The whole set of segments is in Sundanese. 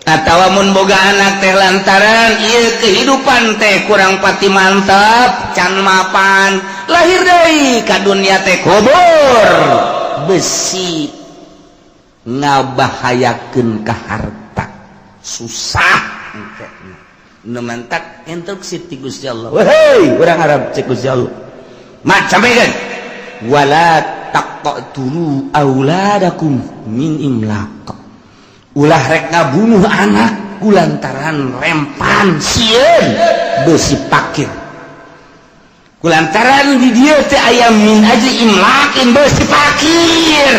Atawa mun boga anak teh lantaran ieu kehidupan teh kurang pati mantap, can mapan, lahir deui ka dunia teh kubur, besi ngabahayakeun ka harta, susah engke. Nu mantak instruksi ti Gusti Allah, wehei urang Arab, cek Gusti Allah mat sampaikan, wala taqtulu auladakum min imlaq, ulah rek ngabunuh anak kulantaran rempan, sieun besi pakir. Kulantaran di dieu teh aya min ajli imlaqin, besi pakir,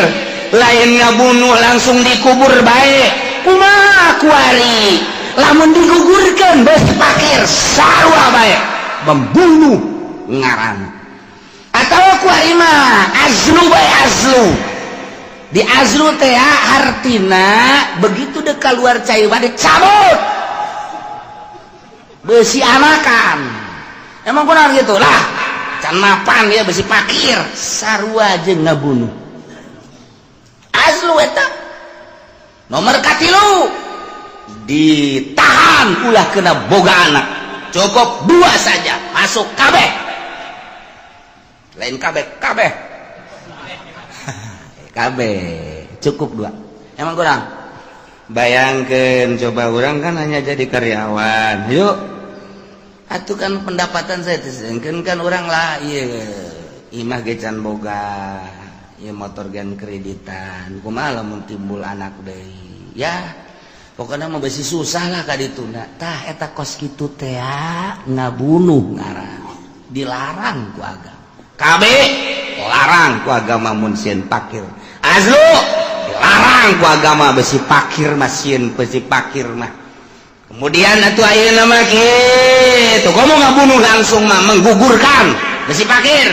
lain ngabunuh langsung dikubur bae. Kumaha kuari lamun digugurkan besi pakir? Sarua bae, membunuh ngaran. Atau kuari mah azlu bae, azlu di azlu teh hartina begitu dek keluar cai bade cabut besi anakan. Emang kurang gitu lah, can mapan ya, besi pakir, sarua jeung ngabunuh azlu eta. Nomor katilu, ditahan, ulah kena boga anak, cukup dua saja, masuk kabeh, lain kabeh kabeh kabeh, cukup dua. Emang kurang? Bayangkan coba, orang kan hanya jadi karyawan, yuk atuh kan pendapatan saya kan kan orang lah, iya imah ge can boga, iya motor gen kreditan. Kumaha lamun timbul anak deui? Ya pokoknya mau besi susah lah ka dituna. Tah, eta kos kitu teh ngabunuh ngaran, dilarang ku agama. KB larang ku agama mun sieun pakir. Azlu dilarang ku agama, besi pakir mah, sieun besi pakir mah. Kemudian atuh ayeuna mah kitu, komo ngabunuh langsung mah, menggugurkan besi pakir,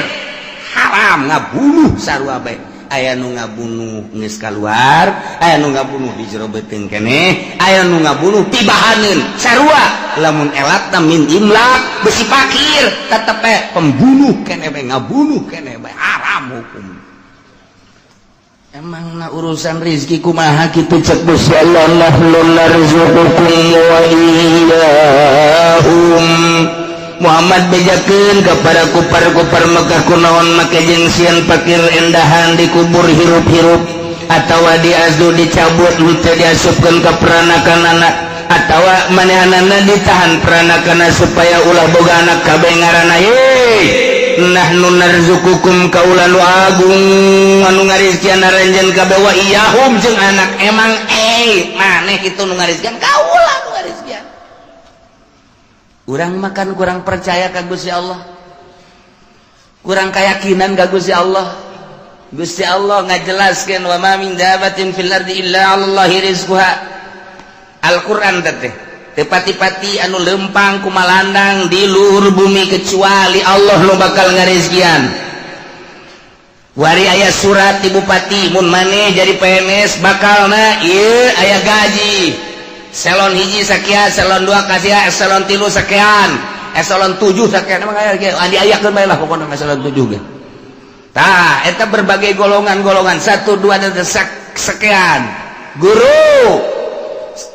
haram. Ngabunuh sarua bae, aya nu ngabunuh geus kaluar, aya nu ngabunuh di jero beuteung keneh, aya nu ngabunuh tibahaneun, sarua. Lamun elatna min imlaq, besi pakir, tetep bae pembunuh keneh bae, ngabunuh keneh bae, haram hukum. Emang na urusan rizki kumaha kitu? Cek Gusti Allah, nahnu narzuqukum wa iyyahum. Muhammad, bejakeun kepada kupar-kupar Mekah, kunaon make jeung sieun pakir endahan dikubur hirup-hirup atawa diazlu, dicabut, henteu diasupkeun ka peranakan anak, atawa manehanana ditahan peranakan supaya ulah boga anak kabeh ngaranna. Ye nahnu narzuqukum, kaula nu agung anu ngarizkian aranjeun kabeh, wa iyyahum jeung anak. Emang maneh kitu nu ngarizkian? Kaula nu ngarizkian. Urang makan kurang percaya ka Gusti Allah, kurang keyakinan ka Gusti Allah. Gusti Allah ngajelaskeun, wa ma min dabatin fil ardi illa 'alallahi rizquha. Al-Qur'an teh, teu pati-pati anu lempang kumalandang di luhur bumi kecuali Allah nu bakal ngarizkian. Wari aya surat di bupati, mun maneh jadi PNS bakalna ieu aya gaji eselon 1 sakian, eselon 2 kasihan, eselon 3 sekian, eselon 7 sekian. Emang aya ge diayakeun bae lah pokona eselon 7 ge. Tah, eta berbagai golongan-golongan, 1 2 dan sekian. Guru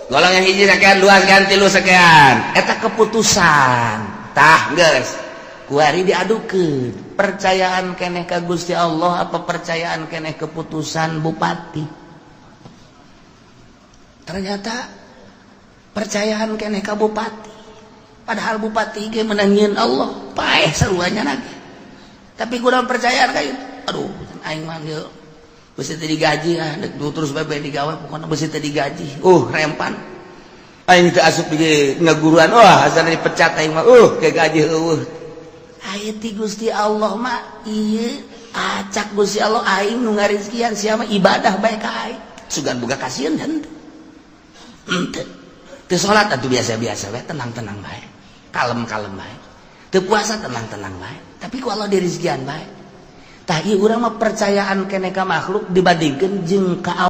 golongan 1 sekian, 2 sekian, 3 sekian, eta keputusan. Tah, geus kuari diadukeun, percayaan keneh ka Gusti Allah apa percayaan keneh keputusan bupati? Ternyata percayaan keneh ka bupati, padahal bupati ge menangin Allah, paeh saruanya lagi, tapi kurang percayaan kayak, aduh, aing mah ieu besi teu digaji, ah dek terus bae digawe, pokokna besi teu digaji, rempan aing teu asup di ngaguruan, wah, asana dipecat aing mah, ke gaji eueuh. Aya ti Gusti Allah mah ieu, acak Gusti Allah, aing nu ngarizkian, sia mah ibadah bae ka aing, sugan boga kasieun henteu. Henteu teu salat atuh biasa-biasa bae, tenang-tenang bae, kalem-kalem bae, teu puasa tenang-tenang bae, tapi ku Allah dirizkian bae. Tah, ieu urang mah percayaan keneh ka makhluk dibandingkeun jeung ka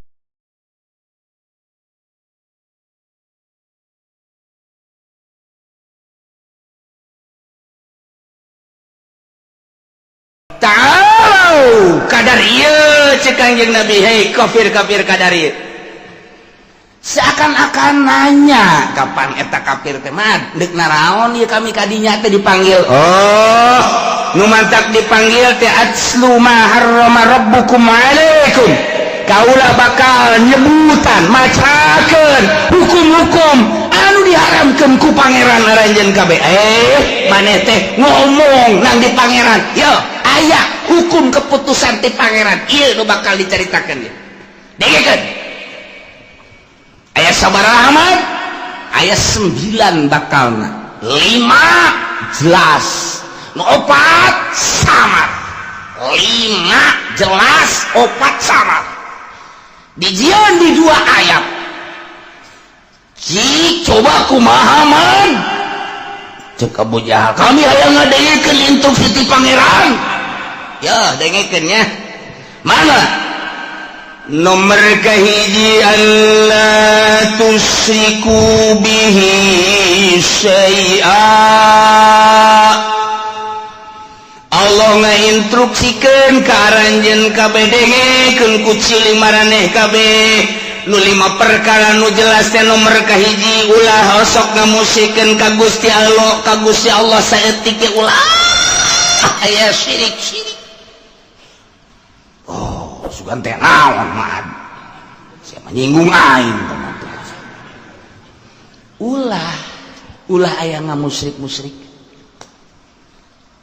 Ta'alau kadar ieu, cek Kangjeng Nabi, hei kafir-kafir kadar ieu. Seakan-akan nanya kapan eta kafir teh, "Mad, deuk naraon ieu kami kadinya teh dipanggil?" Oh, nu mantak dipanggil teh, "Atlu ma harrama rabbukum alaikum." Kaula bakal nyebutan, macakeun hukum-hukum anu diharamkeun ku Pangeran aranjeun kabeh. Eh, maneh teh ngomong nang di Pangeran. Yo, aya hukum keputusan ti Pangeran ieu nu bakal dicaritakeun ieu. Dengekeun. Aya sabaraha, Ahmad? Aya 9 bakalna. 5 jelas, nu opat sama. 5 jelas, opat sama. Dijieun di dua ayat. Cik, coba kumaha, Man? Cek Abu Jahal, "Kami hayang ngadengekeun instruksi ti Pangeran." Ya, dengekeun nya. Mana? Nomor kahiji, alla tusyriku bihi syai'a. Allah ngainstruksikeun ka aranjeun kabeh, dengekeun ku ciling maraneh kabeh, nu lima perkara nu jelas teh, nomor kahiji, ulah osok ngamusikeun ka Gusti Allah, ka Gusti Allah saeutik ge ulah aya syirik-syirik. Oh, sugan teh naon, Mad? Siapa nyinggung aing? Ulah, ulah aya ngamusyrik-musyrik.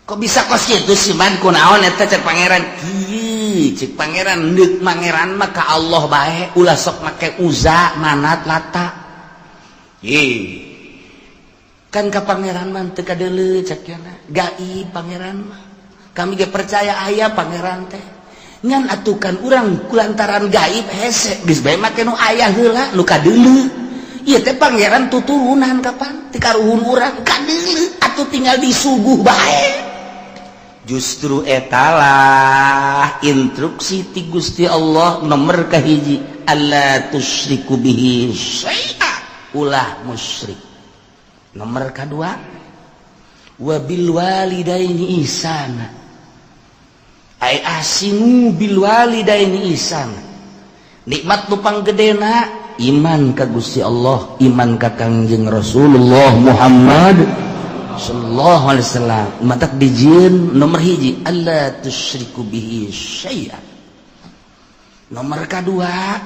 Kok bisa kos kitu sih, Man? Kunaon eta cek Pangeran? Kieu cek Pangeran, deuk Pangeran mah ka Allah bae, ulah sok make Uza, Manat, Lata. Ih. Kan ka Pangeran mah teu kadeuleu cek nya. Gaib Pangeran mah. Kami ge percaya aya Pangeran teh. Ngan atukan urang kulantaran gaib hese, geus bae make nu aya heula, nu kadeuleu. Ieu teh Pangeran tuturunan kapan ti karuhun urang kadeuleu, atuh tinggal disuguh bae. Justru etalah instruksi ti Gusti Allah nomor kahiji, alla tusyriku bihi syai'a, ulah musyrik. Nomor kedua, wabil walidaini ihsana, ay ahsinu bil walidaini ihsana. Nikmat nu panggedena iman ka Gusti Allah, iman ka Kangjeng Rasulullah Muhammad sallallahu alaihi wasallam. Matak dijieun nomor hiji, alla tusyriku bihi syai'a. Nomor kadua,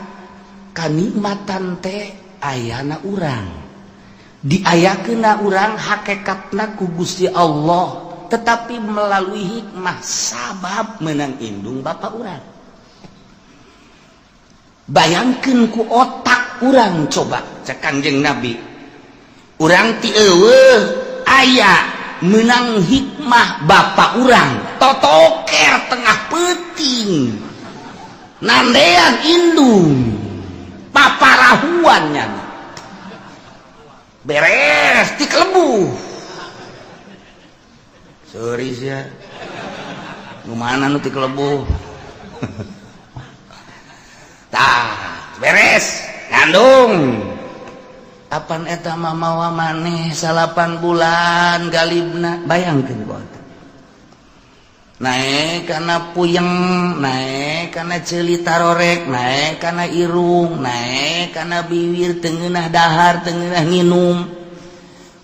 kanikmatan teh ayana urang, diayakeunna urang hakikatna ku Gusti Allah, tetapi melalui hikmah sabab menang indung bapak urang. Bayangkeun ku otak urang coba, cek Kangjeng Nabi, urang ti eueuh aya menang hikmah bapak urang totoker tengah peuting nandean indung paparahuannya beres ti kelebuh. Sorry sia, nu mana nu ti kelebuh? Tah, beres ngandung. Apan eta mah mawa maneh 9 bulan galibna. Bayangkeun ku otak, naek kana puyeng, naek kana ceuli tarorek, naek kana irung, naek kana bibir, teu ngeunah dahar, teu ngeunah nginum.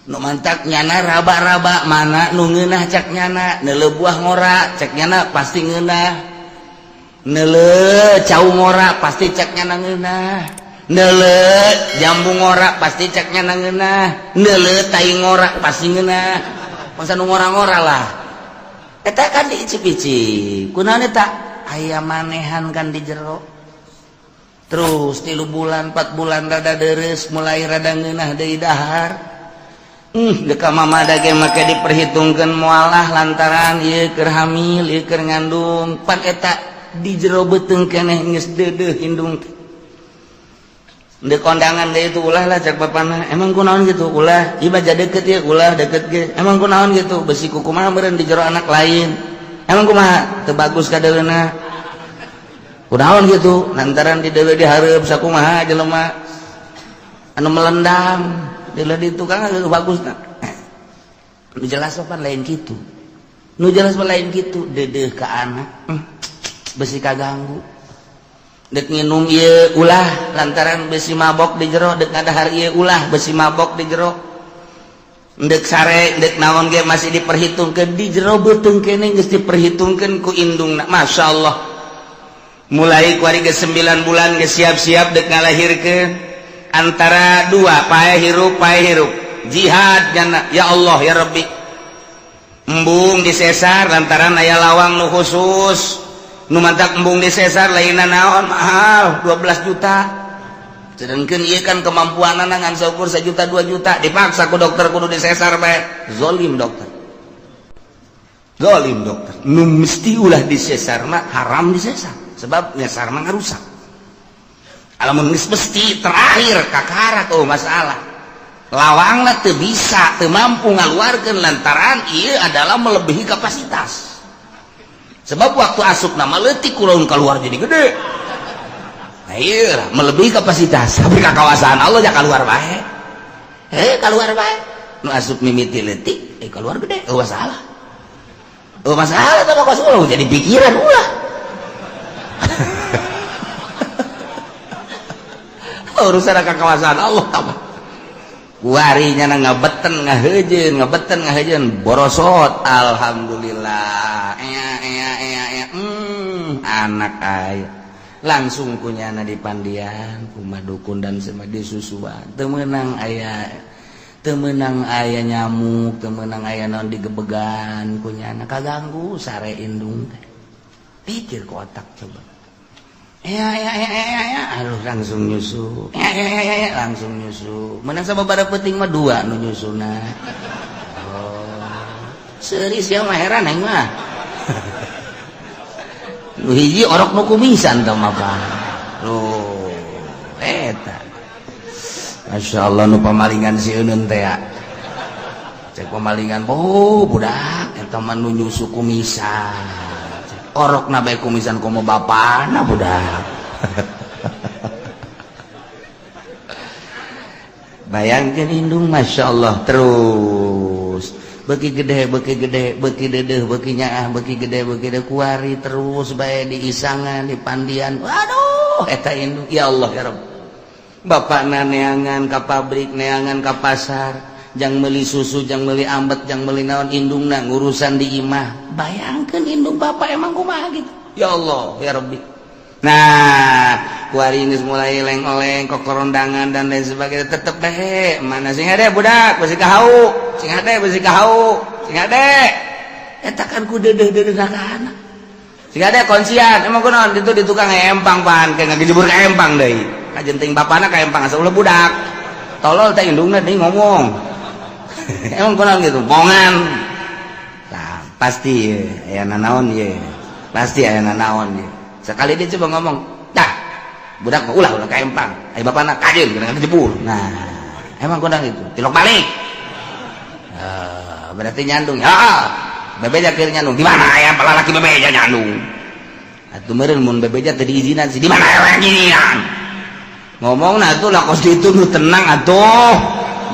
Nu mantak nyana raba-raba mana nu ngeunah. Cak nyana neuleu buah ngora, cek nyana pasti ngeunah. Neuleu cau ngora, pasti cek nyana ngeunah. Neuleu jambu ngora, pasti cek nyana ngeunah. Neuleu tai ngora, pasti ngeunah. Masa nu ngora-ngora lah eta kan diicip-icip. Kunaon eta aya manehan kan di jero. Terus 3 bulan, 4 bulan rada deres, mulai rada ngeunah deui dahar. Deka mama ge make diperhitungkan mualah lantaran ieu keur hamil, ieu keur ngandung. Pan eta di jero beuteung keneh geus deudeuh indung. Dek kondangan deui itu ulah lah cek bapana. Emang kunaon gitu? Ulah, ieu mah deket ya, ulah deket ge. Emang kunaon gitu? Besi kumaha meureun di jero anak lain. Emang kumaha? Teu bagus kadeuleuna. Kunaon gitu? Lantaran di deuleu dihareup sakumaha jelema anu melendang deuleu di tukang geus bagus na. Nu jelas pan lain kitu. Nu jelas mah lain kitu, deudeuh ka anak. Besi kaganggu. Dek nginum ieu ulah lantaran besi mabok di jero, dek ngadahar ieu ulah besi mabok di jero. Dek sare, dek naon ge masih diperhitungkeun di jero beuteung keneh geus diperhitungkeun ku indungna. Masya Allah. Mulai kuari ge 9 bulan geus siap-siap dek ngalahirkeun antara dua pae hirup pae hirup. Jihad nyana ya Allah ya Rabbi. Embung disesar lantaran aya lawang nu khusus. Nu mantak embung disesar lainna naon mahal 12 juta. Sedangkan ieu kan kemampuanana ngan saukur 1 juta 2 juta dipaksa ku dokter kudu disesar bae. Zolim dokter. Zolim dokter. Nu mesti ulah disesar mah haram disesar sebab nyesar mah ngarusak. Alamun geus mesti terakhir kakarak oh masalah. Lawangna teu bisa, teu mampu ngaluarkeun lantaran ieu adalah melebihi kapasitas. Sebab waktu asup nama leutik kurang keluar jadi gede. Nah ieu lah melebihi kapasitas. Tapi kakawasaan Allah ya keluar bae. Keluar bae. Nu asup mimiti leutik, keluar gede. Oh masalah. Oh masalah teh kos ulah jadi pikiran ulah. Urusan kakawasaan Allah tambah. Kuarinya na ngabeten ngahejeun, ngabeten ngahejeun borosot alhamdulillah. Ea ea ea ea. Anak aya. Langsung kunyana di pandian, kumah dukun dan semadi susuan. Teu meunang aya, teu meunang aya nyamuk, teu meunang aya naon digebegan kunyana kaganggu sare indung teh. Pikir ku otak coba. Ya ya ya ya ya, aduh langsung nyusu. Ya ya ya ya, langsung nyusu. Menang sama bara penting mah dua nu nyusuna. Oh. Seuris ya mah heran aing mah. Nu hiji orok nu kumisan teh mah Pak. Loh, eta. Masya Allah nu pamalingan si eunun teh ya. Cek pamalingan, oh budak eta mah nu nyusu kumisan. Orok na bae kumisan komo bapana budak. Bayangkeun indung Masya Allah terus beuki gede beuki gede beuki dedeuh beuki nyaah beuki gede beuki gede kuari terus bae di isangan di pandian. Waduh eta indung ya Allah ya Rabb. Bapakna neangan ka pabrik neangan ka pasar jang meuli susu jang meuli ambet jang meuli naon indungna ngurusan di imah. Bayangkeun indung bapak emang kumaha gitu. Ya Allah ya Rabbi. Nah kuari geus mulai leng-oleng kokorondangan dan lain sebagainya tetep bae mana sing hade budak besi kahau sing hade besi kahau sing hade eta kan ku deudeuh-deudeuh ka anak sing hade konsian emang kunaon ditu di tukang empang pan ke ngagejebur ka empang deui kajenting bapana ka empang asa ulah budak tolol teh indungna deui ngomong. Emang kunaon gitu bongan. Nah, pasti aya nanaon ye. Pasti aya nanaon ye. Sekali dia coba ngomong, "Dah, budak mah ulah ulah ka empang. Aya bapana kajeun kena ngejebur." Nah, emang kunaon gitu. Tilok balik. Berarti nyandung. Heeh. Bebeja keur nyandung. Di mana aya lalaki bebeja nyandung? Atuh meureun mun bebeja teu diizinan sih. Di mana aya ginian? Ngomongna atuh lah kos kitu nu tenang atuh.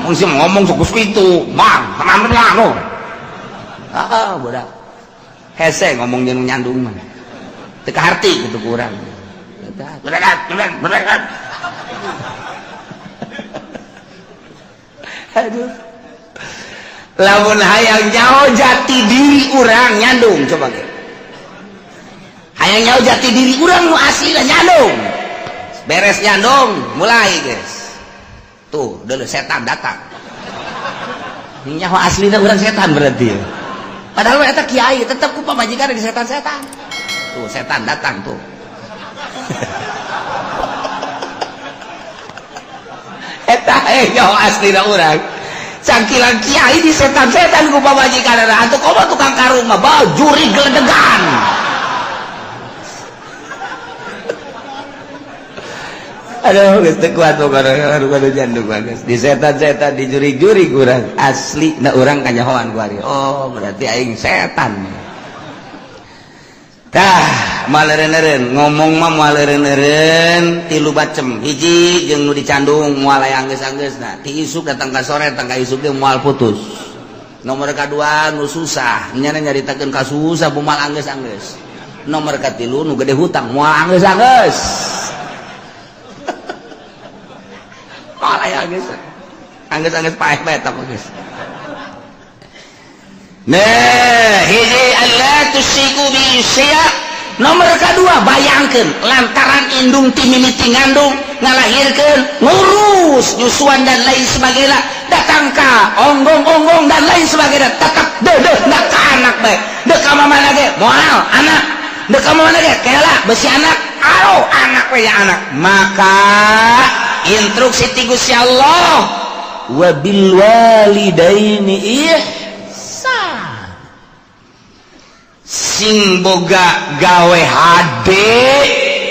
Mung sih ngomong sok kitu. Bang, tenang tenang lo. Ah, budak. Hese ngomong jeung nyandung mah. Teu kaharti kitu ku urang. Aduh. Lamun hayang nyaho jati diri urang nyandung coba ge. Hayang nyaho jati diri urang nu aslina nyandung. Beres nyandung, mulai guys. Tuh, dulu setan datang. Nyaho aslina urang setan berarti. Padahal eta kiai tetep ku pamajikan di setan-setan. Tuh, setan datang tuh. Eta nyaho aslina urang. Cangkilan kiai di setan-setan ku pamajikan atuh komo tukang karung mah bajuri geledegan. Aduh, geus teu kuat pokona aduh jandung bagus. Di setan-setan dijurig-jurig urang asli na urang kanyahoan ku ari. Oh, berarti aing setan. Tah, maleureun-eureun ngomong mah maleureun-eureun tilu bacem. Hiji jeung nu dicandung moal aya anggeus-anggeusna. Ti isuk datang ka sore datang ka isuk ge moal putus. Nomor kadua nu susah, nyana nyaritakeun ka susah moal anggeus-anggeus. Nomor katilu nu gede hutang moal anggeus-anggeus. Moal aya geus. Anggeus-anggeus paeh bae eta geus. Nah, hiji, alla tusyriku bi syai'a. Nomor kedua, bayangkan lantaran indung ti mimiti ngandung, ngalahirkeun, ngurus nyusuan dan lain sebagainya, datang ka onggong-onggong dan lain sebagainya, tetap deudeuh nak ka anak bae. Deuk ka mana ge moal anak, deuk ka mana ge kela besi anak, aro anak we ya anak. Maka instruksi ti Gusti Allah, wabil walidaini ihsan. Sing boga gawe hade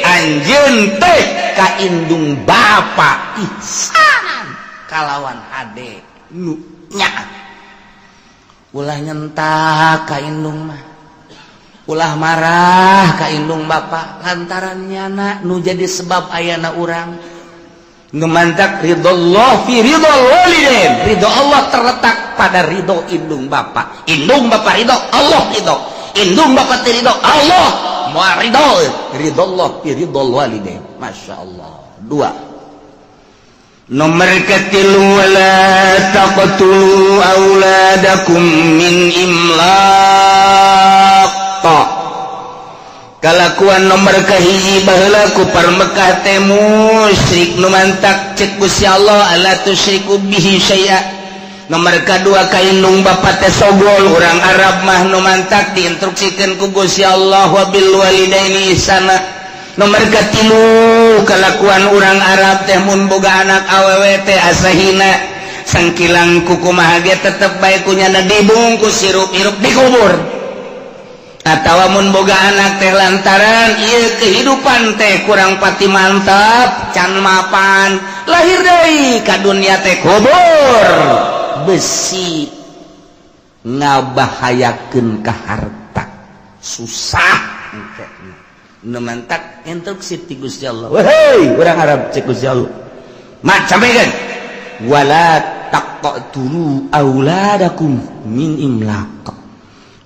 anjeun teh ka indung bapa, ihsanan kalawan hade nu nya, ulah nyentak ka indung mah, ulah marah ka indung bapa, lantaran nyana nu jadi sebab ayana urang. Ngemantak ridho fi ridho walidain, ridho Allah terletak pada ridho indung bapa. Indung bapa ridho, Allah ridho. Indung bapa teu ridho, Allah moal ridho. Ridho Allah fi ridho walidain. Masya Allah. Dua. Nomor ketilu, wala taqtulu auladakum min imlaq. Kalakuan nomor kahiji baheula kufar Mekah teh musyrik, nu mantak cek Gusti Allah, alla tusyriku bihi syai'a. Nomor kadua, ka indung bapa teh sogol urang Arab mah, nu mantak diinstruksikeun ku Gusti Allah, wabil walidaini ihsana. Nomor katilu, kalakuan urang Arab teh mun boga anak awewe teh asa hina, sangkilang kukumaha ge tetep bae ku nyana dibungkus sirup-irup, dikubur. Atau mun boga anak teh lantaran ieu kehidupan teh kurang pati mantap, can mapan, lahir deui ka dunia teh kubur, besi ngabahayakeun ka harta, susah. Nu mantak instruksi ti Gusti Allah, wahai urang Arab, cek Gusti Allah mat sampaikan, wala taqtulu auladakum min imlaq,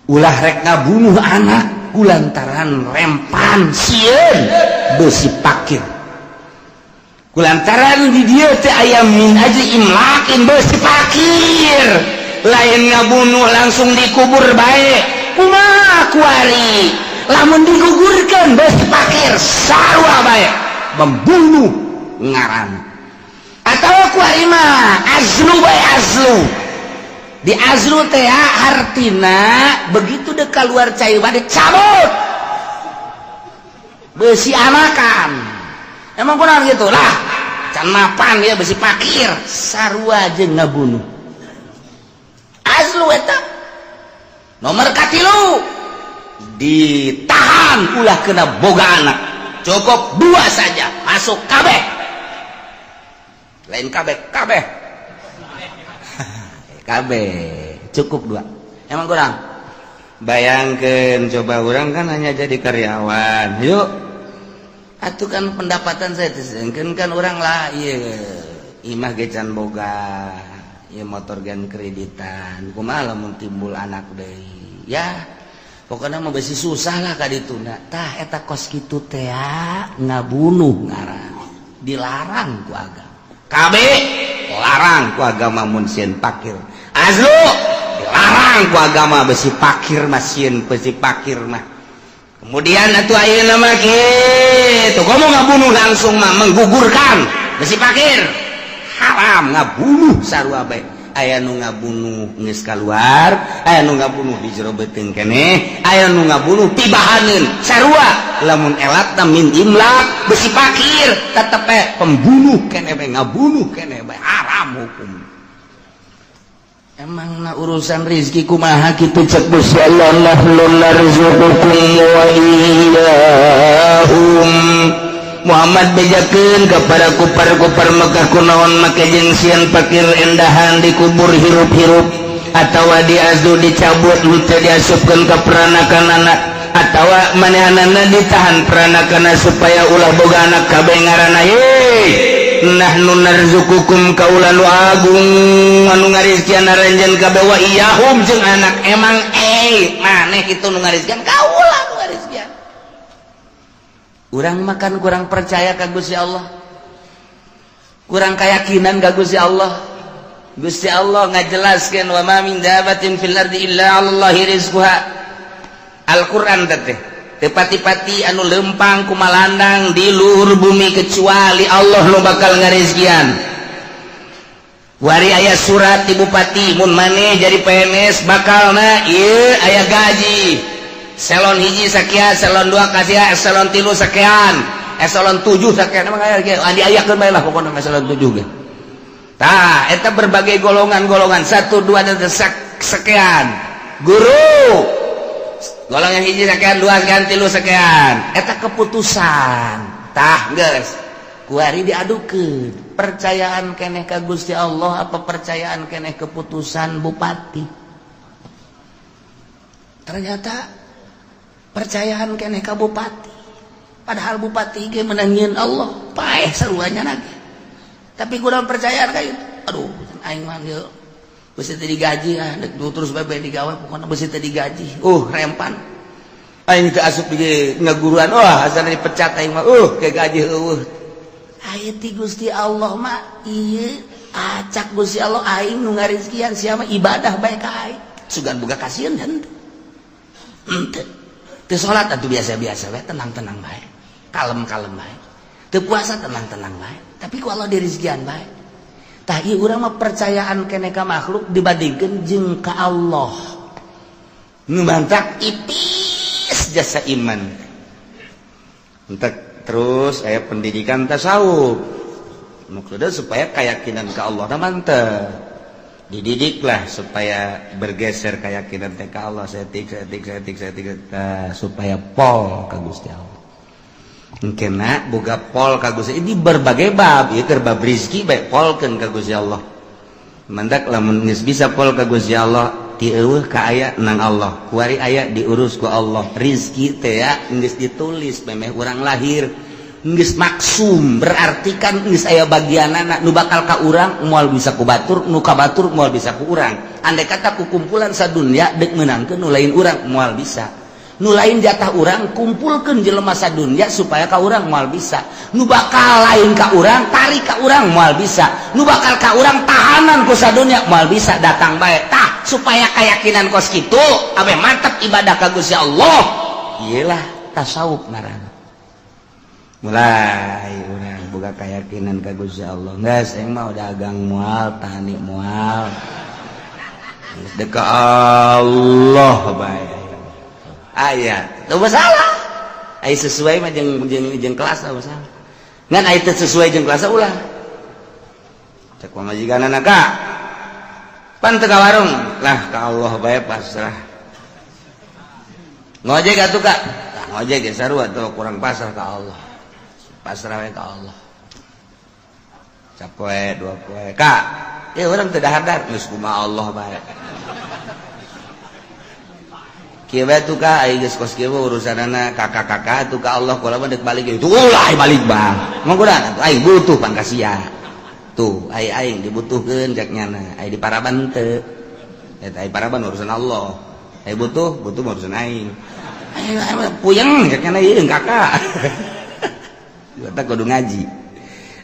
ulah rek ngabunuh anak kulantaran rempan, sieun besi pakir. Kulantaran di dieu teh aya min ajli imlaqin, besi pakir, lain ngabunuh langsung dikubur bae. Kumaha kuari lamun digugurkan besi pakir? Sarua bae membunuh ngaran. Atau kuari mah azlu bae, azlu di azlu teh hartina begitu dek keluar cai bade cabut besi anakan. Emang kurang gitu lah, can mapan ya besi pakir, sarua jeung ngabunuh azlu eta. Nomor katilu, ditahan ulah kena boga anak, cukup dua saja, masuk kabeh, lain kabeh kabeh kabeh, cukup dua. Emang kurang? Bayangkan coba, orang kan hanya jadi karyawan. Yuk atuh kan pendapatan saya kan kan orang lah, iya imah ge can boga ya, motor gan kreditan, kumaha lamun timbul anak deui? Ya pokoknya mau besi susah lah ka dituna. Tah, eta kos kitu teh ngabunuh ngaran, dilarang ku agama. KB larang ku agama mun sieun pakir. Azlu dilarang ku agama, besi pakir mah, sieun besi pakir mah. Kemudian atuh ayeuna mah kitu, komo ngabunuh langsung mah, menggugurkan besi pakir, haram. Ngabunuh sarua bae, aya nu ngabunuh geus kaluar, aya nu ngabunuh di jero beuteung keneh, aya nu ngabunuh tibahaneun, sarua lamun elatna min imlaq, besi pakir, tetep bae pembunuh keneh bae, ngabunuh keneh bae, haram hukum. Emang na urusan rizki kumaha kitu? Cek Gusti Allah, nahnu narzuqukum wa iyyahum. Muhammad, bejakeun kepada kupar-kupar Mekah, kunaon make jeung sieun pakir endahan dikubur hirup-hirup atawa diazlu, dicabut, henteu diasupkeun ka peranakan anak, atawa manehanana ditahan peranakan supaya ulah boga anak kabeh ngaranna. Ye, nahnu narzuqukum, kaula nu agung anu ngarizkian aranjeun kabeh, wa iyyahum jeung anak. Emang maneh kitu nu ngarizkian? Kaula nu ngarizkian. Urang makan kurang percaya ka Gusti Allah. Kurang keyakinan ka Gusti Allah. Gusti Allah ngajelaskeun wa ma min dabatin fil ardi illa 'alallahi rizquha. Al-Qur'an teh teu pati-pati anu lempang kumalandang di luhur bumi kecuali Allah nu bakal ngarizkian. Wari aya surat di bupati, mun maneh jadi PNS bakalna ieu aya gaji. Eselon 1 sakian, eselon 2 kasihan, eselon 3 sakian, eselon 7 sakian, emang aya ge diayakeun bae lah pokona eselon 7 ge. Tah, eta berbagai golongan-golongan 1 2 dan sekian. Guru golongan 1 sekian, 2 sekian, 3 sekian. Eta keputusan. Tah, geus. Kuari diadukeun. Percayaan keneh ka Gusti Allah apa percayaan keneh keputusan bupati? Ternyata percayaan keneh ka bupati. Padahal bupati ge menangin Allah, paeh saruanya lagi. Tapi kurang percayaan ka itu. Aduh, aing mah ieu beusi teu digaji ah, dek terus bae digawe pokona beusi teu digaji. Rempan. Aing teu asup di ngaguruan, wah asana dipecat aing mah. Ke gaji eueuh. Aya ti Gusti Allah mah ieu acak Gusti Allah aing nu ngarizkian sia mah ibadah bae ka aing. Sugan boga kasieun henteu. Henteu. Teu salat atuh biasa-biasa bae, tenang-tenang bae. Kalem-kalem bae. Teu puasa tenang-tenang bae. Tapi ku Allah dirizkian bae. Tah ieu urang mah percayaan keneh ka makhluk dibandingkeun jeung ka Allah. Nu mantak ipis jasa iman. Entek terus aya pendidikan tasawuf. Maksudnya supaya keyakinan ke Allah na mantep. Dididiklah supaya bergeser keyakinan teh ka Allah setik setik setik setik supaya pol ka Gusti Allah. Kena boga pol ka Gusti ini berbagai bab, ieu keur bab rezeki bae polkeun ka Gusti Allah. Mantak lamun geus bisa pol ka Gusti Allah, ti eueuh ka aya nang Allah. Kuari aya diurus ku Allah. Rizki teh ya geus ditulis memeh urang lahir. Geus maksum berarti kan geus aya bagianana nu bakal ka urang moal bisa ku batur, nu ka batur moal bisa ku urang. Andai kata ku kumpulan sadunya deuk meunangkeun nu lain urang moal bisa. Nu lain jatah urang kumpulkeun jelema sadunya supaya ka urang moal bisa. Nu bakal lain ka urang tarik ka urang moal bisa. Nu bakal ka urang tahanan ku sadunya moal bisa datang bae. Tah supaya keyakinan kos kitu ame mantep ibadah ka Gusti Allah. Iyalah tasawuf ngaranna. Mulai urang boga keyakinan ka Gusti Allah. Geus aing mah dagang moal, tani moal. Geus deuk ka Allah bae. Aya, teu masalah. Aya sesuai mah jeung jeung jeung kelas teu masalah. Ngan aya teu sesuai jeung kelas ulah. Cek pamajikanana ka. Pan teu ka warung, lah ka Allah bae pasrah. Ngojek atuh ka. Tah ngojek ge sarua tuh kurang pasrah ka Allah. Pasrah we ka Allah. Sapoe dua poe ka. Ya urang teu dahar-dahar geus kumaha Allah bae. Kieu bae tuh ka ai geus kos kieu urusanana kakak-kakak tuh ka Allah kula mah deuk balik itu ulah balik bang. Mong kuda atuh aing butuh pangkasia. Tuh ai aing dibutuhkeun cek nyana, ai di paraban teu. Eta ai paraban urusan Allah. Ai butuh, butuh urusan aing. Ai puyeng cek nyana ieu kakak. Eta kudu ngaji.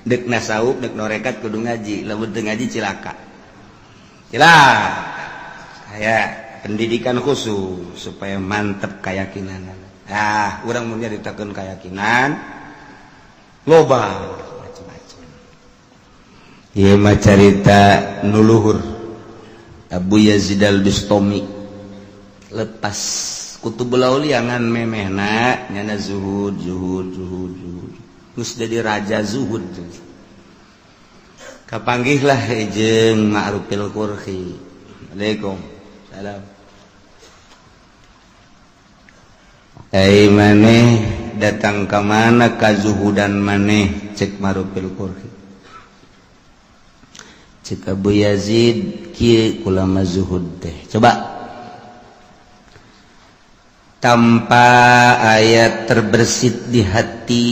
Deuk nasawuf, deuk norekat kudu ngaji, lamun teu ngaji cilaka. Cilaka. Aya pendidikan khusus supaya mantep keyakinan. Ah, urang mun nyaritakeun keyakinan loba macam-macam. Ieu mah carita nu luhur. Abu Yazid Al-Bustami lepas Kutubul Aulia ngan memehna nyana zuhud zuhud zuhud zuhud. Geus jadi raja zuhud. Kapanggihlah jeung Ma'rufil Qurhi. Assalamualaikum. Salam. Ai maneh datang ka mana kazuhudan maneh cek Ma'rufil Qurhi. Cek Abu Yazid kieu kulama zuhud teh. Coba tanpa ayat terbersit di hati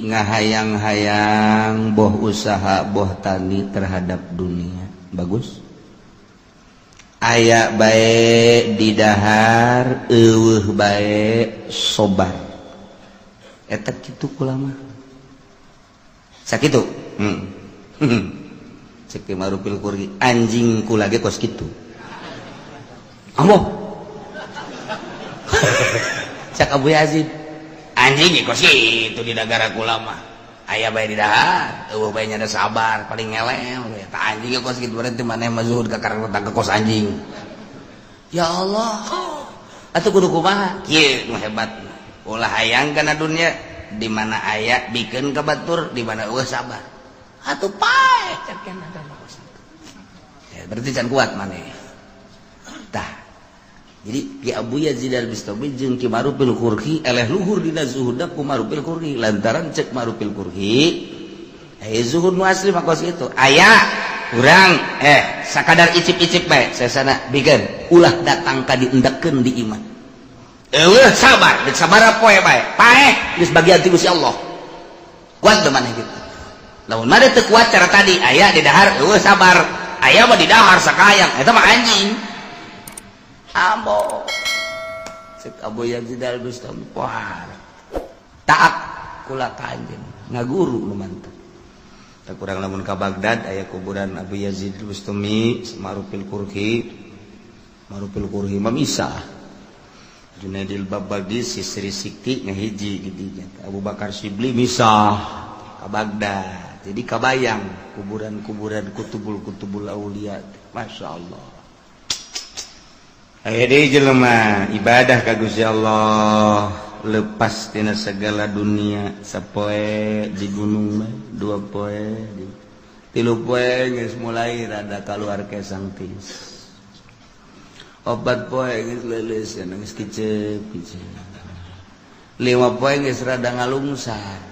ngahayang-hayang boh usaha boh tani terhadap dunia. Bagus. Aya bae didahar eueuh bae sobar. Eta kitu kulama. Sakitu. Cek Ki Ma'rufil Karkhi, anjing kula ge kos kitu. Ambo. Cek Abu Yazid, anjing ge kos kitu di negara kula mah. Aya bae di dahar, eueuh bae nya sabar, paling ngelem. Tah anjing ge kos kitu, berarti maneh mah zuhud ka karena ke kos anjing. Ya Allah. Atuh kudu kumaha? Kieu nu hebat. Ulah hayang kana dunia, di mana aya bikeun ka batur, di mana eueuh sabar. Atuh paeh cek ya, berarti can kuat maneh. Tah. Jadi Ki Abu Yazid Al-Bistami jeung Ki Ma'rufil Karkhi eleh luhur dina zuhudna ku Ma'rufil Karkhi, lantaran cek Ma'rufil Karkhi zuhud nu asli mah kos kitu. Aya urang sakadar icip-icip bae sesana bikeun, ulah datang ka diendekkeun di imah. Eueuh sabar, deuk sabaraha poe bae. Paeh geus bagian ti Gusti Allah. Kuat teu maneh kitu? Lamun maneh teu kuat cara tadi, aya di dahar eueuh sabar, aya mah di dahar sakayang, eta mah anjing. Ambo. Cek Abu Yazid Al-Bistami, wah. Taat kula ka anjeun, ngaguru nu mantep. Tak kurang lamun ka Baghdad aya kuburan Abu Yazid Al-Bistami, Ma'rufil Karkhi. Ma'rufil Karkhi mah misah. Junaidil Babagi Sisri Sikti ngahiji di dinya. Abu Bakar Syibli misah ka Baghdad. Jadi kabayang kuburan-kuburan kutubul-kutubul aulia. Masya Allah. Aya deui jelema ibadah ka Gusti Allah lepas tina segala dunia, sapoe di gunung mah, dua poe di tilu poe geus mulai rada kaluar kesang tis, opat poe geus leuleus, geus kicep kicep, lima poe geus rada ngalungsar,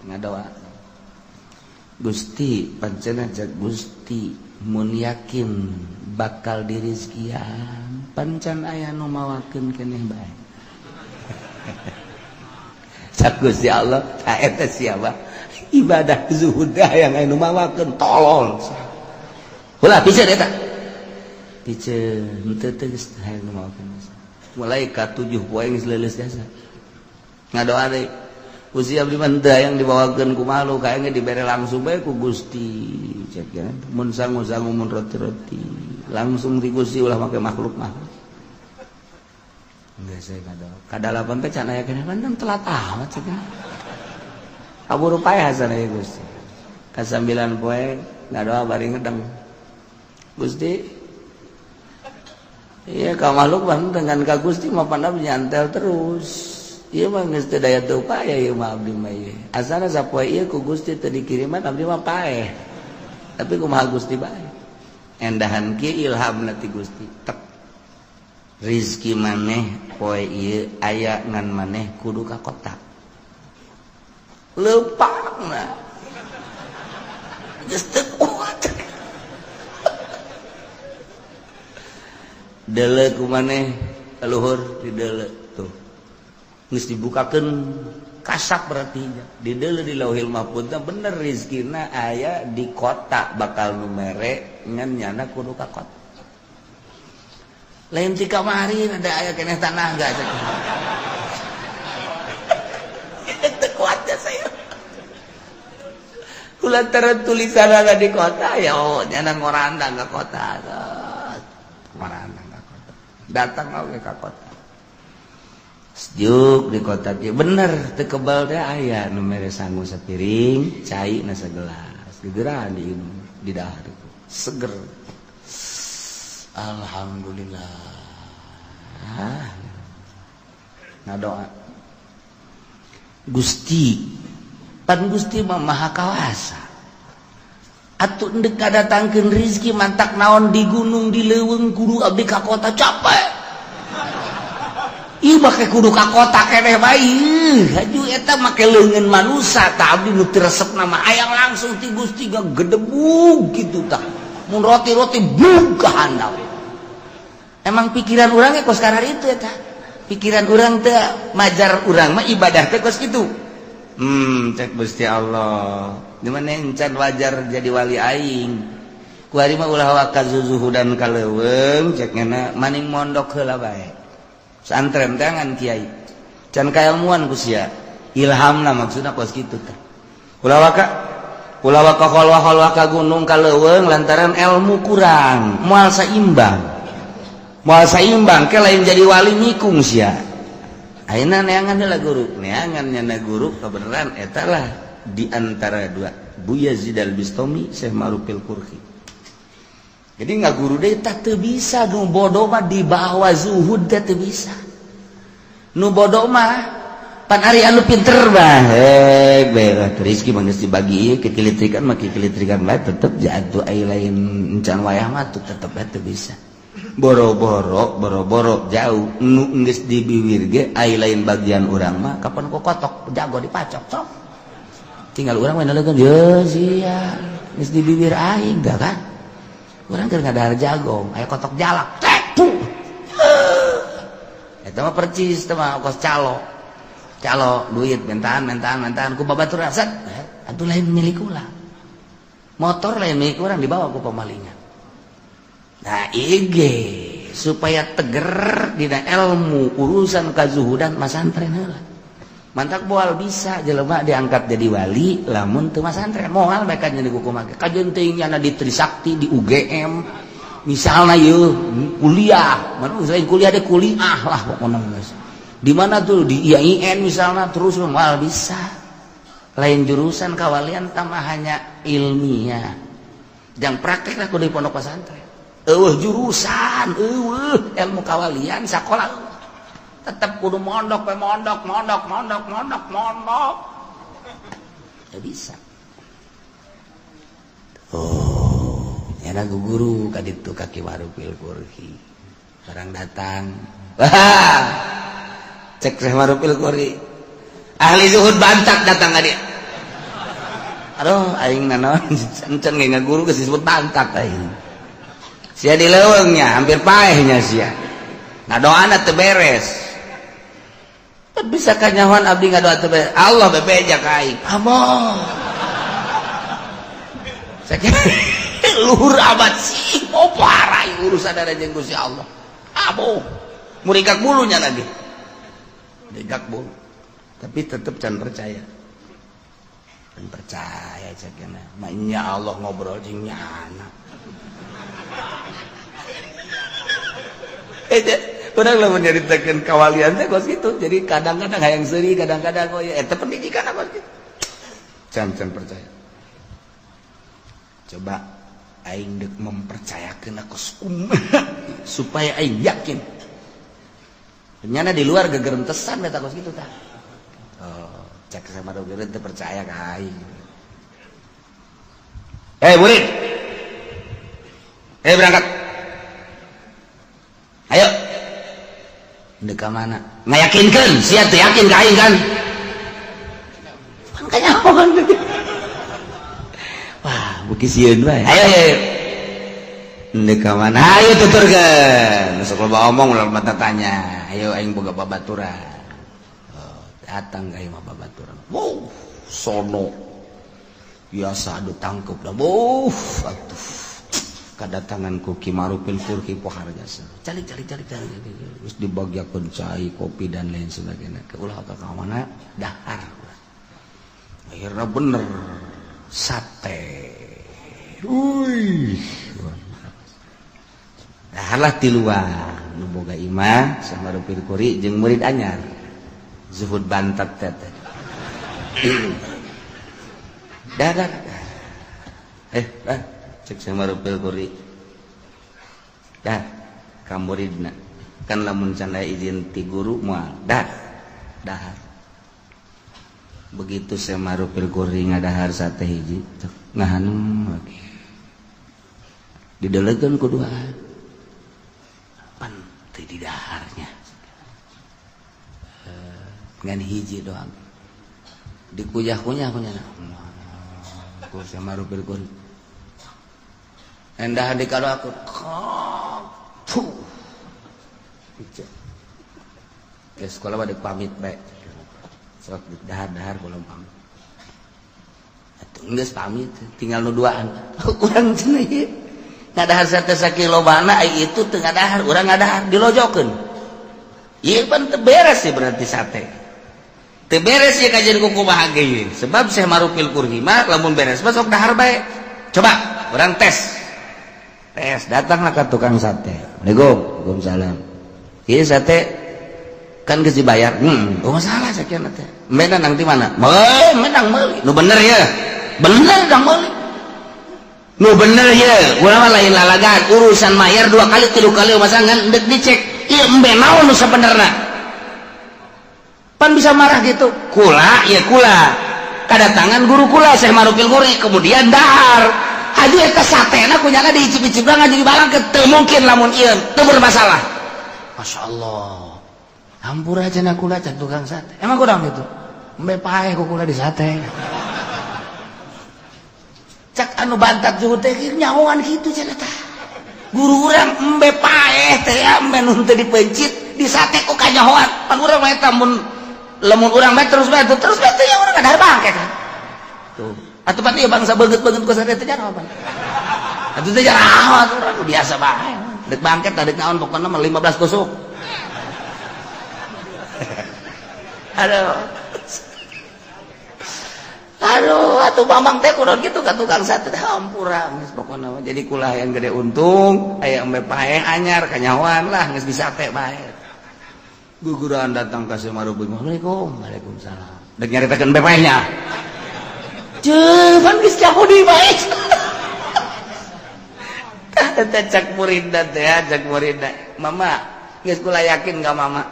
ngadoa, Gusti, pancen aja Gusti mun yakin bakal dirizkian, pancan aya nu mawakeun keneh bae. Cak Gusti Allah, tah eta siapa ibadah zuhud yang aya nu mawakeun, tolol. Ulah piceun eta, piceun henteu teh geus hayang nu mawakeun. Mulai ka 7 poe geus leuleus jasa, ngadoa deui, Gusti, abdi mah henteu hayang dibawakeun ku makhluk, hayang dibere langsung bae ku Gusti. Cek ya, mun sangu-sangu, mun roti-roti langsung di Gusti, ulah make makhluk mah. Enggak, saya ngadoa kadalapan teh can aya keneh, pan telat amat cek, kaburu paeh hasana ya Gusti. Ka 9 poe ngadoa bari ngedeng, Gusti, iya ka makhluk mah dengan ka Gusti mah pandam nyantel terus. Ieu mah geus teu daya teu upaya ieu mah, abdi mah ieu. Asana sapoe ieu ku Gusti teu dikiriman, abdi mah paeh. Tapi kumaha Gusti bae. Endahan kieu ilhamna ti Gusti. Tek. Rizki maneh poe ieu aya, ngan maneh kudu ka kota. Leumpangna. Geus teu kuat. Deuleu ku maneh ka luhur, dideuleu tuh. Geus dibukakeun kasap, berarti di deuleu di Lauhil Mahfuz bener rizkina aya di kota, bakal nu mere ngan nyana kudu ka kota. Lain ti kamari ada aya keneh tanah enggak cek. Teu kuat ya saya. Kulantaran tulisan ada di kota ya, oh nyana ngorandang ke kota. Ngorandang ke kota. Datang oge ka kota. Sejuk di kota kieu bener teu kebal teh aya nu mere sangu sapiring, cai na sagelas. Gegeran diinum, di dahar itu. Seger. Alhamdulillah. Ngadoa. Gusti, pan Gusti mah maha kawasa. Atuh endek kadatangkeun rizki mantak naon di gunung, di leuweung, kudu abdi ka kota, capek. Ih, make kudu ka kota keneh bae. Haju eta make leungeun manusa tah, abdi nu teu resep nama hayang langsung ti Gusti, gedebug kitu tah. Mun roti-roti bug ka handap. Emang pikiran urang ge kos karar itu eta. Pikiran urang teh majar urang mah ibadah teh kos kitu. Cek Gusti Allah. Di mana encan wajar jadi wali aing. Kuari mah ulah waka zuzuhudan ka leuweung, cek ngena maning mondok heula bae. Santren tangan kiai. Can kailmuan ku sia. Ilhamna maksudna kos kitu teh. Ulah waka Ulah waka kholwah-kholwah ka gunung, ka leuweung, lantaran ilmu kurang, moal saimbang, moal saimbang. Ke lain jadi wali, nikung sia. Ayeuna neangan heula guru, neangan nyana guru kebenaran eta lah di antara dua, Buya Yazid Al Bistami, Syekh Ma'rufil Karkhi. Jadi nggak guru deh tak teu bisa. Nu bodoh mah dibawa zuhud teh teu bisa. Nu bodoh mah pan ari anu pinter mah hek bae rezeki mah geus dibagi, kekilitrikan mah kekilitrikan bae, tetep jatuh. Ai lain encan wayah mah tuh tetep bae teu bisa. Boro-boro, boro-boro jauh, nu geus di biwir ge ai lain bagian urang mah kapan ku kotok jago dipacok sok. Tinggal urang mah nalegan ye sia geus di bibir aing dah kan. Urang keur ngadahar jagong, aya kotok jalak cek puh. Eta mah percis teh mah kos calo calo duit mentaan mentaan mentaan ku babatur set atuh lain milik ulah, motor lain milik urang dibawa ku pemalingan. Nah, IG supaya teger dina ilmu urusan kazuhudan, masantren heula. Mantak moal bisa jelema diangkat jadi wali lamun teu masantren, moal mereka jadi kumaha. Kajeun teuing nyana di Trisakti, di UGM misalnya, yeuh kuliah mana, selain kuliah deh kuliah lah pokoknya geus. Di mana tuh, di IAIN misalnya, terus moal bisa. Lain jurusan kawalian tambah hanya ilmiah, jangan praktek lah kudu di pondok pesantren. Eueuh jurusan, eueuh ilmu kawalian sekolah, tetap kudu mondok we, mondok mondok mondok mondok mondok. Ya bisa. Oh ya, guru ka ditu ka Ki Ma'rufil Karkhi, orang datang. Wah, cek Syekh Ma'rufil Karkhi, ahli zuhud bantak datang ka dia. Aduh, aing nanaon encan ge ngaguru geus disebut bantak aing. Sia di leuweungnya hampir paehnya sia. Ngadoana teu beres. Bisa kanyahoan abdi ngadoa teu beres. Allah bebeja ka aing. Amoh. Sakieu luhur amat sih, oh parah urusan ada jeung Gusti Allah. Amoh. Muringkak bulunya lagi. Muringkak bulu. Tapi tetep can percaya. Can percaya cekna. Maknya Allah ngobrol jeung nyana. Eh, urang lamun nyaritakeun kawalian teh kos kitu. Jadi kadang-kadang hayang seuri, kadang-kadang oh ya eta pendidikan apa gitu. Can can percaya. Coba aing deuk mempercayakeun aku supaya aing yakin. Nyana di luar gegerentesan eta kos kitu tah. Oh, cek sama dokter teu percaya ka aing. Eh, murid. Eh, berangkat. Ayo. Dek ka mana? Ngayakinkeun, sia teu yakin ka aing kan? Pan kanyahoan. Wah, beuki sieun bae. Ayo, ayo. Dek ka mana? Ayo tuturkeun. Sok loba omong ulah mata tanya. Ayo aing boga babaturan. Oh, datang ka imah babaturan. Wow, sono. Biasa adu tangkep dah. Wuh, atuh. Kedatangan ku Ki Ma'rufil Karkhi pohar jasa. Calik calik calik calik. Terus dibagiakeun cai, kopi dan lain sebagainya. Ke ulah ka mana dahar. Akhirnya bener sate. Wih. Daharlah tiluan nu boga imah Syekh Ma'rufil Karkhi jeung murid anyar. Zuhud bantat teh. Dah dah. Eh, dah. Cek Syekh Ma'rufil Karkhi. Dah, ka muridna. Kan lamun can aya izin ti guru moal. Dah. Dahar. Begitu Syekh Ma'rufil Karkhi ngadahar sate hiji, cek ngahanum lagi. Didelegeun ku duaan. Pan teu didaharnya. Ngan hiji doang. Dikuyah-kunyah kunyah. Ku Syekh Ma'rufil Karkhi. Endah di kalau aku puh. Ya sekolah pada pamit bae. Sok dahar-dahar belum pamit. Atuh geus pamit, tinggal nu duaan. Urang cenah ieu. Ngadahar sate sakilobana ai itu teu ngadahar, urang ngadahar dilojokeun. Ieu pan teu beres sih berarti sate. Teu beres ya kajian kuku bahagia, sebab Syekh Marufil Kurhi mah lamun beres mah sok dahar bae. Coba urang tes tes, datanglah ke tukang sate. Assalamualaikum. Waalaikumsalam. Ieu sate kan geus dibayar. Oh, masalah sekian teh. Menang di mana? Menang meuli. Nu bener ya? Bener dang meuli. Nu bener ya? Urang mah lain lalagan, urusan mayar dua kali tilu kali masa ngan dek dicek. Ieu embe naon nu sabenerna? Pan bisa marah gitu. Kula ya kula. Kedatangan guru kula Syekh Marufil Guri kemudian dahar. Haju eta satena kunyana diicip-icip ngaju dibalang ke teu mungkin lamun ieu teu bermasalah. Masya Allah. Hampura cenah kula cak tukang sate. Emang kurang gitu? Embe paeh ku kula di sate. Cak anu bantat juhud teh nyahoan kitu cenah tah. Guru urang embe paeh teh ya embe nu teu dipencit di sate ku kanyahoan. Pan urang mah eta mun lamun urang mah terus bae teh ya urang ngadahar bangke kan. Tuh. Atuh pan ieu bangsa beungeut-beungeut ku sate teh jaraho pan. Atuh teh jaraho atuh urang biasa bae. Dek bangket dek naon pokona mah 15 tusuk. Aduh. Aduh, atuh mamang teh kudu kitu ka tukang sate teh hampura geus pokona mah. Jadi kula yang gede untung, aya embe paeh anyar kanyahoan lah geus disate bae. Guguran datang ka Syekh Maruf. Assalamualaikum. Waalaikumsalam. Dek nyaritakeun embe paehnya. Ceuh, pan geus nyaho deui bae. Tah teh cak muridna teh, cak muridna. Mama, geus kula yakin ka mama.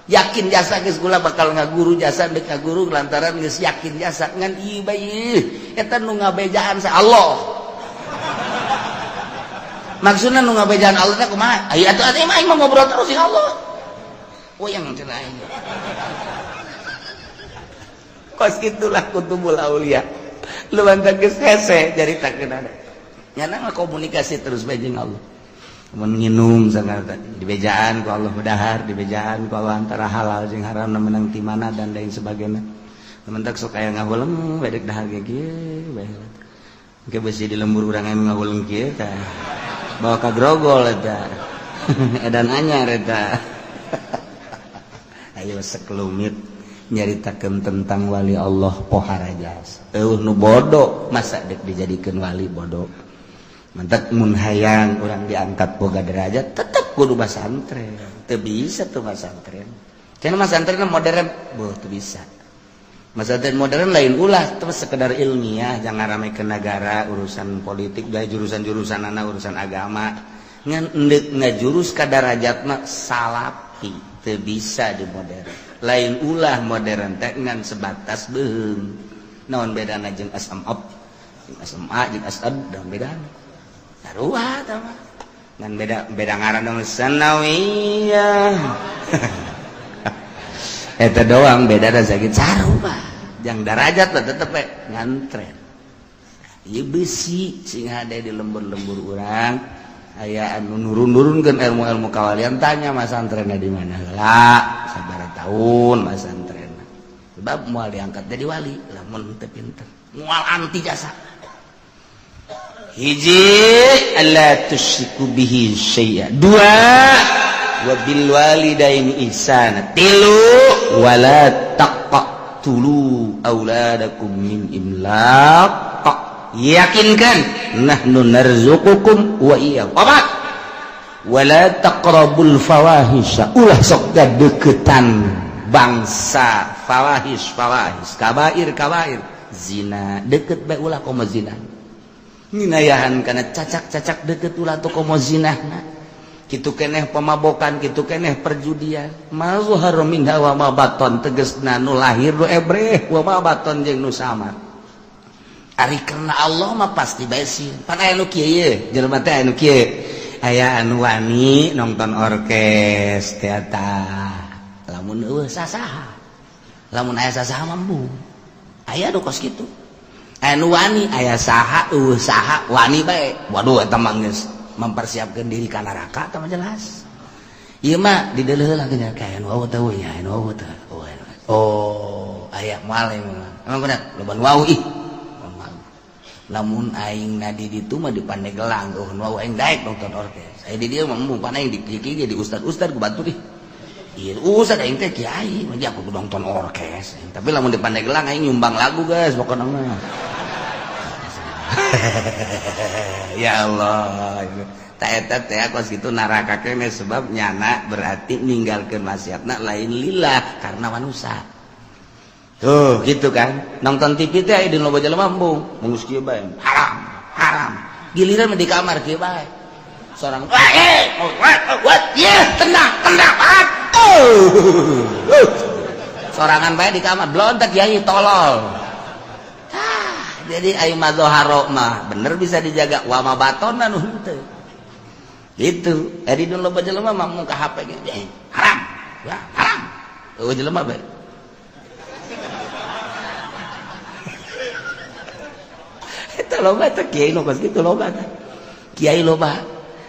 Yakin jasa geus kula bakal ngaguru jasa deuk ngaguru lantaran geus yakin jasa ngan ieu bae eta nu ngabejaan sa Allah. Maksudna nu ngabejaan Allah teh kumaha? Aya atuh atuh aing mah ngobrol terus jeung Allah. Uyang cenah aing. Kos itulah kutubul aulia. Lu bantah geus hese caritakeun ada. Nyana mah komunikasi terus bae jeung Allah. Mun nginum sagala dibejaan ku Allah dahar, dibejaan ku Allah antara halal jeung haram menang ti mana dan lain sebagainya. Mentak sok aya ngahuleng bedek dahar ge kieu bae. Engke besi di lembur urang anu ngahuleng kieu tah. Bawa ka grogol eta. Edan anyar eta. Ayo sekelumit nyaritakeun tentang wali Allah pohara jasa. Eueuh nu bodoh masa dek dijadikeun wali bodoh. Mantak mun hayang urang diangkat boga derajat tetep kudu masantren. Teu bisa tuh masantren. Cenah masantren modern, beuh teu bisa. Masantren modern lain ulah terus sekedar ilmiah, jangan rame ke negara, urusan politik, gaya jurusan-jurusan anak urusan agama. Ngan endek ngajurus ka darajat mah salapi, teu bisa di modern. Lain ulah modern teh ngan sebatas beuheung. Naon bedana jeung SMA? Jeung SMA jeung SAD naon bedana? Sarua tah mah. Ngan beda beda ngaran dong sanawiyah. Eta doang beda da sakit sarua. Jang darajat lah tetep we ngantren. Ieu besi sing hade di lembur-lembur urang aya anu nurun-nurunkeun ilmu-ilmu kawalian tanya masantrenna di mana heula sabaraha tahun masantrenna. Sebab moal diangkat jadi wali lamun teu pinter. Moal anti jasa. Hiji alla tusyriku bihi syai'a. Dua wa bil walidaini ihsana. Tilu wala taqtulu auladakum min imlaq. Yakinkan nahnu narzuqukum wa iyyahum. Opat wala taqrabul fawahisha. Ulah sok deketan bangsa fawahish fawahish kabair kabair zina deket bae ulah komo zina. Nginayahan karena cacak-cacak deket ulah tuh komo zinahna. Kitu keneh pemabokan, kitu keneh perjudian. Ma zahara minha wa ma baton tegesna nu lahir nu ebreh wa ma baton jeung nu samar. Ari karena Allah mah pasti bae sieun. Pan aya nu kieu ye, jelema teh aya nu kieu. Aya anu wani nonton orkes teater. Lamun eueuh sasaha. Lamun aya sasaha mah embung. Aya nu kos kitu. Anu wani aya saha eueuh saha wani bae. Waduh eta mah geus mempersiapkan diri ka neraka eta mah jelas. Ieu mah dideuleuh heula nya ka anu wau teh nya anu wau teh. Oh, aya moal ieu mah. Emang bener loba nu wau ih. Lamun aing na di ditu mah di Pandeglang eueuh nu wau aing daek nonton orkes. Aya di dieu mah embung pan aing di kieu di ustad-ustad ku batur ih. Iya, usah aing teh kiai, mah aku kudu nonton orkes. Tapi lamun di Pandeglang aing nyumbang lagu, guys, pokoknya mah. Ya Allah. Tak eta teh kos kitu naraka kene, sebab nyana berarti ninggalkeun maksiatna lain lillah, karena manusia. Tuh, gitu kan. Nonton TV teh aya di loba jelema embung, mun geus kieu bae. Haram, haram. Giliran di kamar kieu bae. Seorang, eh, what? Yeah, tenang, tenang. Oh. Sorangan bae di kamar, blontak kiai tolol. Ah, jadi ayo madzoharo mah bener bisa dijaga, wa ma batona nu henteu. Gitu. Ari dulu loba jelema mah muka HP ge, eh, haram. Ya, haram. Eueuh jelema bae. Eta loba teh kiai nu kos kitu loba teh. Kiai loba.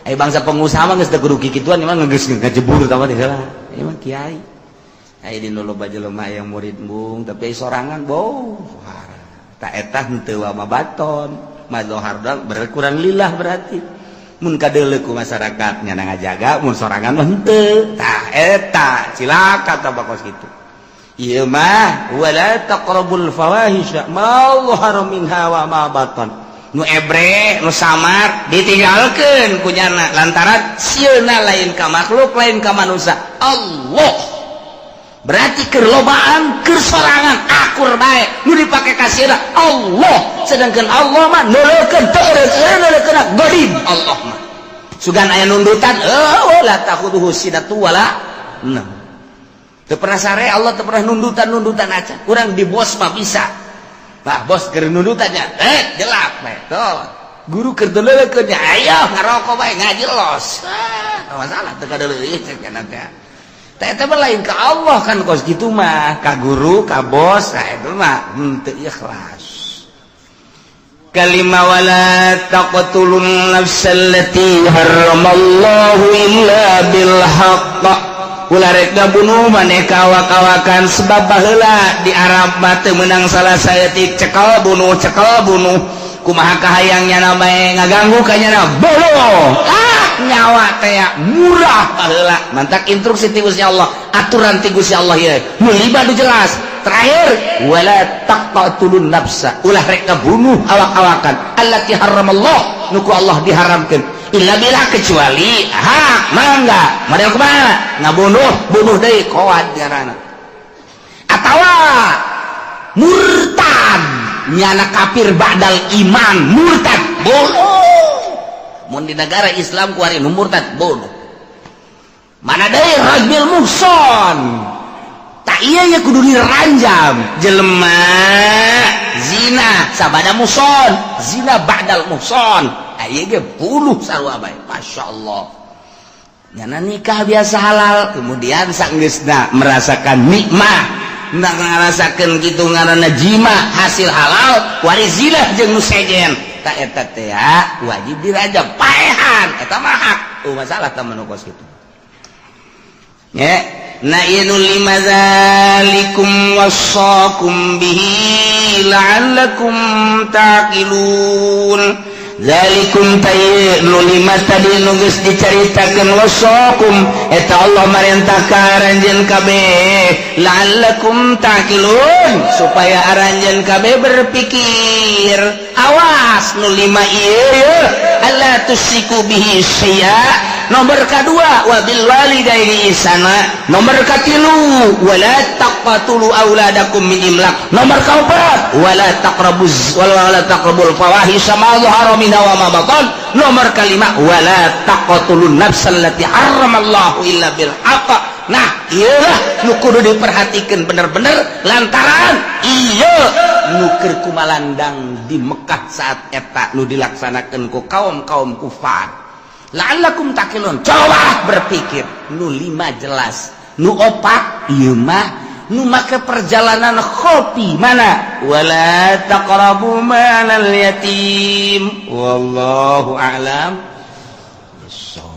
Eh, bangsa pengusaha mah geus teu kudu kikituan, emang geus ngajebur tah mah teh heula. Emang kiai. Aya di nu loba jelema yang murid embung, tapi sorangan bau. Tak eta henteu wa ma baton. Madzohar berkurang lillah berarti. Mun kadeuleu ku masyarakat nyana ngajaga, mun sorangan mah henteu. Tah eta cilaka tah kos kitu. Ieu mah wala taqrabul fawahisha ma dhahara minha wa ma batan. Nu ebre, nu samar ditinggalkeun ku nyana lantaran sieuna lain ka makhluk, lain ka manusia. Allah. Berarti keur lobaan, keur sorangan akur bae nu dipake ka sieuna Allah, sedangkan Allah mah neuleukeun teu eureun godib Allah mah. Sugan aya nundutan, oh la takhuduhu sinatu wala naum. Teu pernah sare Allah, teu pernah nundutan-nundutan aja. Urang di bos mah bisa. Bah, bos keur nundutannya, eh jelap bae. Tuh. Guru keur deuleukeun nya, ayo ngarokok bae ngaji los. Ah, masalah teu kadeuleuh cek nya teh. Teh eta mah lain ka Allah kan kos kitu mah, ka guru, ka bos, nah itu mah henteu ikhlas. Kalima wala taqtulun nafsal lati harramallahu illa bil haqq. Ulah rek ngabunuh maneh ka awak-awakan, sebab baheula di Arab mah teu meunang salah saeutik, cekel bunuh, cekel bunuh. Kumaha kahayang nyana bae ngaganggu ka nyana bunuh. Ah, nyawa teh murah baheula. Mantak instruksi ti Gusti Allah, aturan ti Gusti Allah ieu. Nu lima nu jelas. Terakhir wala taqtulun nafsa, ulah rek ngabunuh awak-awakan allati harramallah, nu ku Allah diharamkeun, illa bila kecuali hak. Mangga model kumaha ngabunuh, bunuh deui koad ngaranna, atawa murtad, nyana kafir ba'dal iman, murtad bunuh. Mun di negara Islam kuari nu murtad bunuh. Mana deui rajmil muhson, tak iya ya kudu diranjam jelema zina sabada muhson, zina ba'dal muhson, ieu ge bunuh sarua bae. Masya Allah, nyana nikah biasa halal, kemudian sanggeusna merasakan nikmah, nak ngarasakeun kitu ngaranna jima hasil halal, wari zina jeung nu sejen, tak eta teh wajib dirajam paehan, eta mah hak. Oh, masalah tah manu kos kitu nya. Na ieu lima zalikum wasaqum bihi la'allakum taqilun. Zalikum tayy nu lima tadi nu geus dicaritakeun, wasaqum eta Allah marentah ka aranjeun kabeh, la'allakum taqilun, supaya aranjeun kabeh berpikir. Awas nu lima ieu, alla tusyriku bihi syai'a, nomor kedua wabil walidaini ihsana, nomor katilu wala taqtulu auladakum min imlaq, nomor keempat wala taqrabuz wala taqrabul fawahisha ma dhahara minha wa ma batan, nomor kelima wala taqtulun nafsal lati harramallahu illa bil haqq. Nah, iyalah nu kudu diperhatikan bener-bener, lantaran iya nu keur kumalandang di Mekah saat eta nu dilaksanakan ku kaum-kaum kufar. La'allakum taqilun, coba berpikir. Nu lima jelas, nu opat ieu mah nu make perjalanan kopi mana wala taqrabu malal yatim. Wallahu a'lam bissawab.